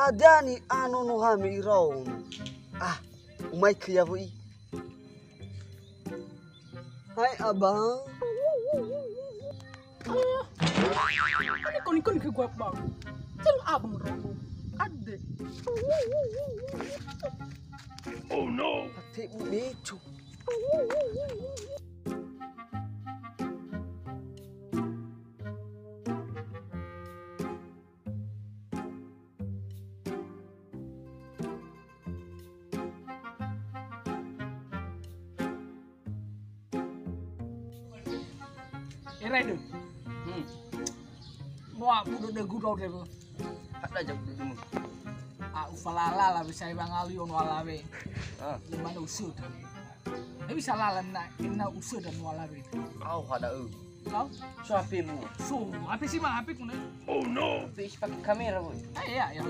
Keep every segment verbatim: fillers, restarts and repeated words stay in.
Dani ano no hami iraono. Ah, umai ke ya woi. Hai, Abang. Ah, ini koni-koni ke gua, Bang. Cel Abang rogo. Ade. Oh no. Pate bu becu. Erai dö. Hmm. Noa budu de gudau de. Hada jam dudu. Ah, ufalala la bisa wangalui ono alawe. Ah. Lemana usut. Tapi bisa lala na, na usut dan walawe. Au hada ö. Lau? So H P-mu. So, H P si ma, H P ku ne. Oh no. H P isi pake kamera, boy. Ah, iya, iya.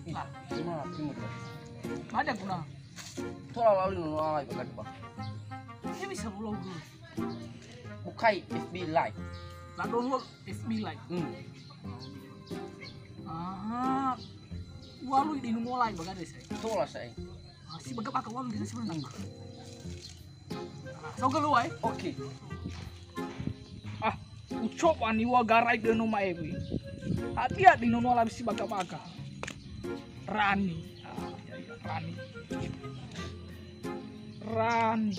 Ih, nah. Gimana H P-mu tuh? Ada guna. Tola lalu no alai bakal, Bang. Ini bisa vlog dulu. Bukai F B Lite. La download F B Lite. Hmm. Aha. Walu di nomor lain bagade saya. Tola saya. Ah, si baga-baga walu di sana. Sau keluar, eh? Oke. Ah, ucoba ni wa garai de no maewi. Hati-hati no no la si baga-baga. Rani. Ah, ya, ya, Rani. Rani.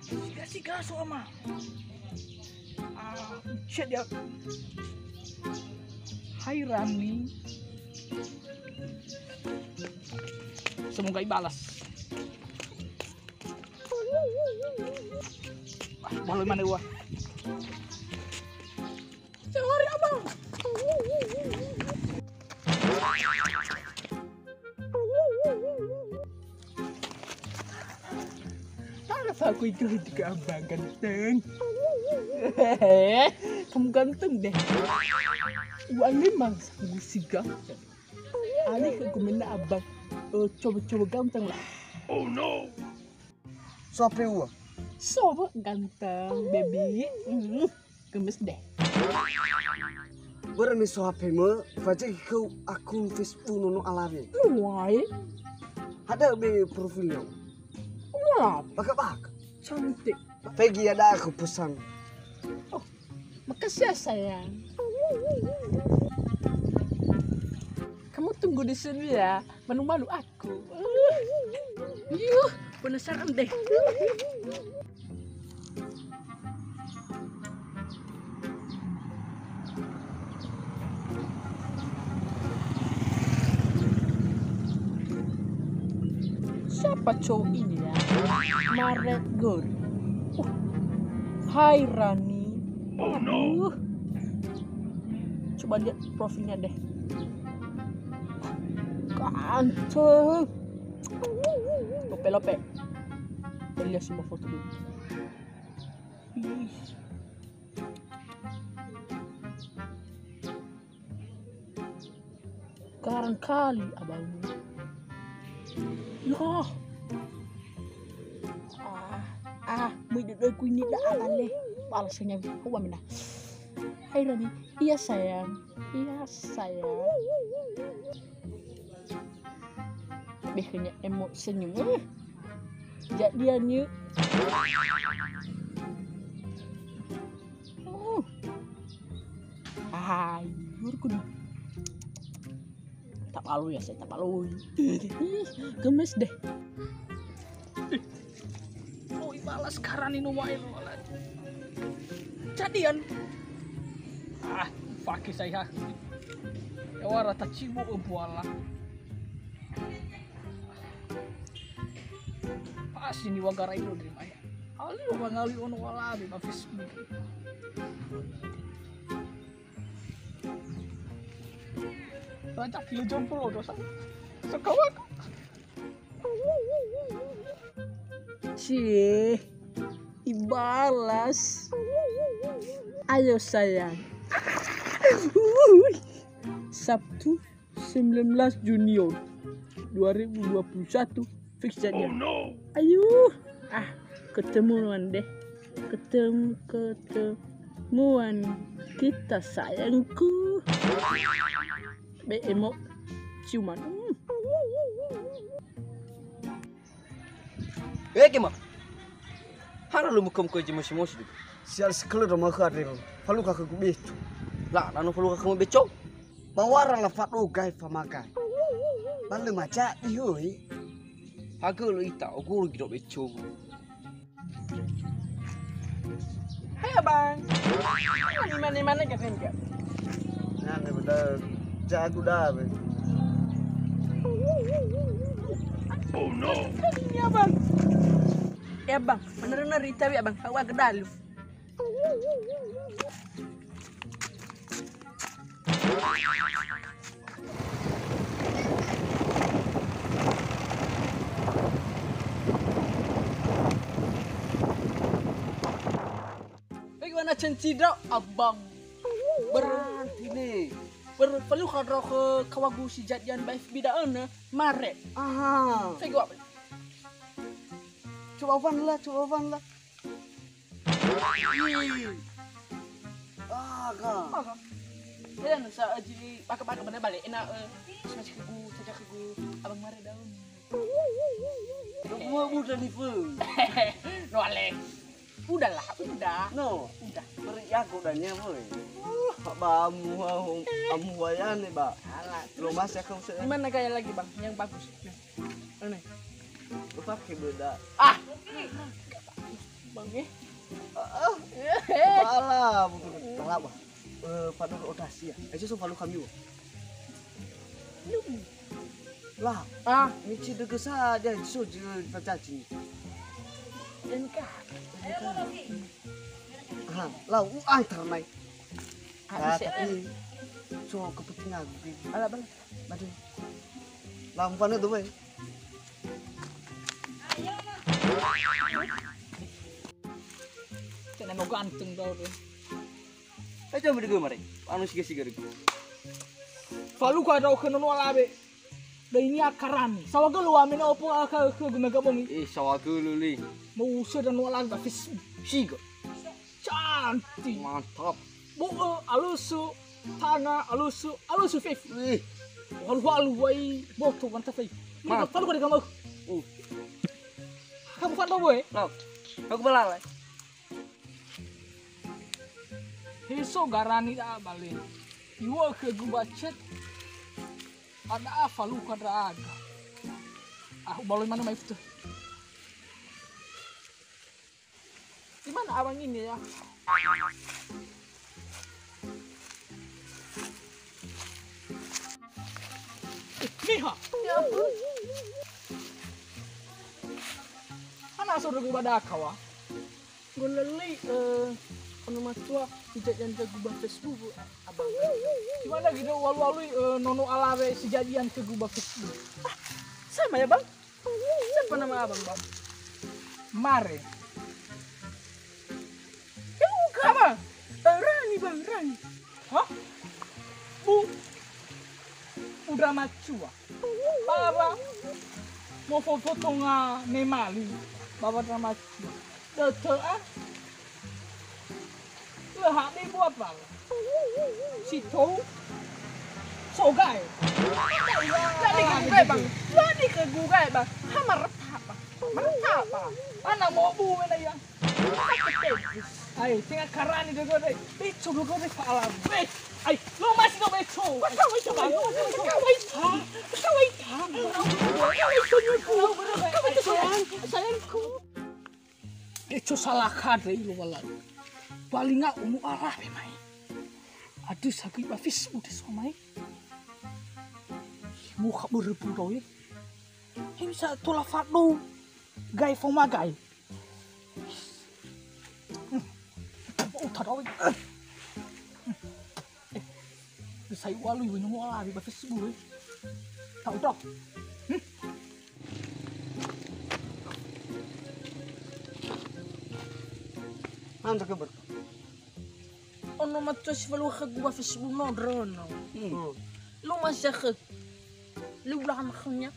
Siga-siga so ama. Ah, chat dia. Hai Rani. Semoga ibalas. Ah, baloi mana gua. Sorry, Abang. Apa aku itu ke Abang ganteng? Kamu ganteng deh. Uang memang sanggup si ganteng. Alih ke gumena Abang. Eh, coba-coba ganteng lah. Oh no. So H P ua. So ganteng, baby. Mm. Gemes deh. Börö me so H P-mö, faja'i khöu akun Facebook nono alawe. Why? Hada be profilnya. Wah, baka-baka. Cantik. Pegi ada aku pesan. Oh, makasih ya sayang. Kamu tunggu di sini ya, malu-malu aku. Yuh, penasaran deh. Siapa cowok ini ya? Maret Gori. Uh, hai Rani. Aduh. Coba lihat profilnya deh. Ganteng. Lope-lope. Kita lihat semua foto dulu. Ih. Garang kali abang. Loh. Ah, ah, mui dodoi ku ini dah ale. Balasnya, coba mina. Hai Rani. Iya sayang. Iya sayang. Beh, hanya emo senyum. Eh. Jadian yuk. Uh. Hai, yur kudu. Tak palu ya, saya tak palu. Ih, gemes deh. Oh, ibalas karani no wae lo ala. Jadian. Ah, fake saya. Ewara ta cibo empuala. Pasti ni wagara itu dari mana? Ali wangali ono walabe ba Facebook. Raja kilo jompol dosa. Sekawa. Cie, ibalas. Ayo sayang. Sabtu sembilan belas Juni dua ribu dua puluh satu fix saja. Oh no. Ayo, ah, ketemuan deh. Ketemu, ketemuan kita sayangku. Be emo ciuman. Hmm. Ege ma. Hana lu mukom ko je mosi-mosi tu. Sial sekele do ma khadre. Falu ka ku beco. La, nanu falu ka ku beco. Bawara la fado gai famagai. Ba lö maja'i, hoi. Hagölö ita, oguru gido beco. Hai, Abang. Mane-mane ka fenka? Nah, ne betul. Jago dah, Bang. Oh, no. Ini, Abang. Ya, Bang. Bener-bener itawi, Abang. Hawa gedalu. Bagaimana cenci dra, Abang? Berarti nih. Ber-, perlu kadro ke kawagu si jadian ba F B da'ö, ne? Mare. Aha. Saya gua. Coba ovan lah, coba ovan lah. Ih. Aga. Aga. Ya, sa aji baka-baka bener balik. Enak, eh. Sama si kegu, saja kegu. Abang mare daun. Semua buta ni, Fe. No, ale. Udahlah, udah. No. Udah. Beri aku dan ya, Fe. Uh, Pak Bamu, amu, amu wayane, Pak. Alah. Lo masih aku se- Di mana gaya lagi, Bang, yang bagus? Nih. Ini. Lu pakai beda. Ah. Bang, eh. Ah, ah. Kepala, betul. Salah, Bang. Eh, Pak Nur Odas, ya. Ayo, so, follow kami, Bang. Lu. Lah. Ah. Ini ci dege saja, so, je, tercaci. N K. Aha, lau, u antar mai. Ah, bisa, tapi, eh. So, kepentingan, gitu. Alah, bang. Madu. Lampa na tu, boy. Kena mau ganteng tau tu. Aja mendega mare. Anu siga-siga deh. Falu ka dau ke nono alabe. Dai nia karani. Sawagölu wa mena opo aka ke guna gabongi. Eh, sawagölu li. Mau usah dan nono alabe ba Facebook. Siga. Cantik. Mantap. Bo'ö, alösö, tana, alösö, alösö fefu. Ih. Walu-walu wai boto mantap ai. Mantap. Falu ka di kamar. Uh. Kamu fan boy? No. Aku belala. Heso garani da bale. Iwa ke guba chat. Ada apa lu ka draga? Ah, baloi mana mai putu. Di mana abang ini ya? Eh, Miha. Ya ampun. Ana so dugu badaka wa. Golali, eh, ono matua tidak yang jago ba Facebook, abang. Gimana gitu walu-walu, eh, nono alawe si jadian ke guba Facebook. Ah, sama ya, Bang? Siapa nama abang, Bang? Mare. Ya, bukan. Apa? Eh, Rani, Bang, Rani. Hah? Bu. Udra macua. Bara. Mau foto-foto nga memali. Bawa drama macua. Dete, ah. Lö hadia bua, Bang. Si tou. Sogai. Lani ke gugai, Bang. Lani ke gugai, Bang. Ha mareta, Bang. Mareta, Bang. Ana mobu wena ya. Ai, tenga karani dogo dai. Beco dogo dai fa'ala. Be. Ai, lo masih do beco. Kawai, kawai, kawai. Kawai, kawai. Kawai, sayangku. Sayangku. Eco salakha ndre ilo walai. Palinga umu arabe mai. Adu sagui ba Facebook de so mai. Mu khaburu puro ye. He bisa tola fado. Gai foma gai. Hmm. Uta doi. Sai ualu ibu nemu ala ba Facebook, eh. Tak udah. Hmm. Mana ke ber? Ono matua si falu khögu ba Facebook no drono. Hmm. Lu masih khögu. Lu udah anak khönya.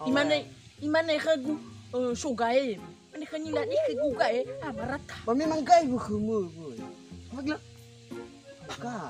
Imane, imane khögu, eh, sogae. Mane khönya la di khögu gae, ah, marata. Ba memang gae bu khömu, bu. Magla. Ka.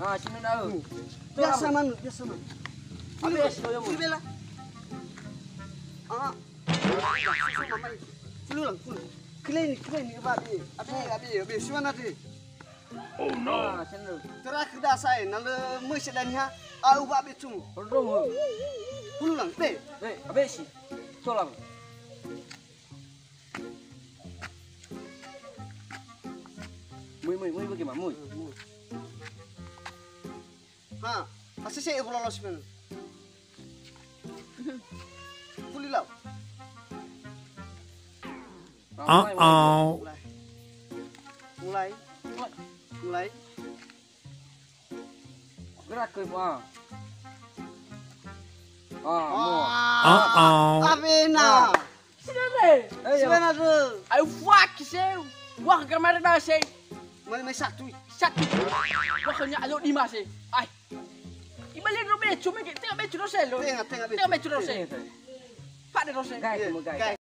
Ah, sini dah. Biasa manu, biasa manu. Habis, yo, yo. Bela. Ah. Susah, Mama. Fulu lang, fulu. Kleni, kleni, ba, be. Abi, abi, abi, siwana, be. Oh, no. Ah, sendal. Terakhir dah saya, na lö möi sedaniha, au ba be cum. Perdong. Fulu lang, be. Be, abisi. Solang. Möi, möi, möi, bagaimana, möi? Ha, asese e fulu lolos men. Fuli lau. Uh-oh. Mulai. Mulai. Mulai. Gerak ke, Pak. Ah, mo. Uh-oh. Abena. Sini, Re. Ayo. Sini, Re. Ayo, fuck, se. Wah, kamar dah, se. Mai, mai satu. Satu. Wah, kanya alo lima, se. Ai. Ibalik ro becu, mege. Tengah becu, ro, se, lo. Tengah, tengah becu. Tengah becu, ro, se. Tengah, tengah. Pak, de, ro, se. Guys, iya, semua guys. Guys.